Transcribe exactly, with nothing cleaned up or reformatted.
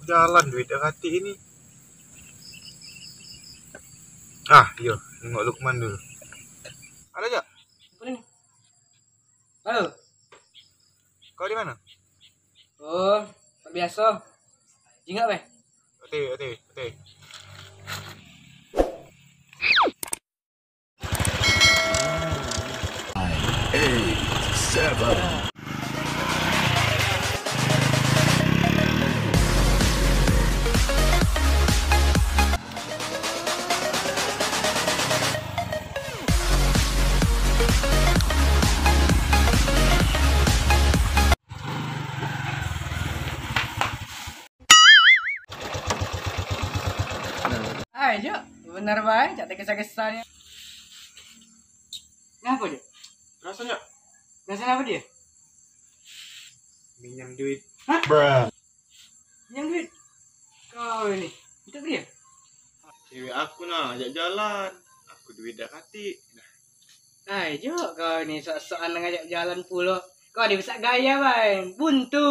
Jalan duit dak katik ini. Ah, iyo, nengok Lukman dulu. Halo, Jok. Apa ni? Halo. Kau di mana? Oh, biaso. Jingak, weh. O T W, O T W, O T W. Eight, seven. Ai, Jok. Bener bae, cak tergesa-gesa ni. Ngapo, Jok? Raso, Jok. Raso ngapo dio? Minjam duit. Hah? Minjam duit? Kau ini, untuk dio? Cewek aku nah, ajak jalan. Aku duit dak katik. Nah. Ai, Jok, kau ni sok-sokan ngajak jalan pulo. Kau ni besak gaya bae. Buntu.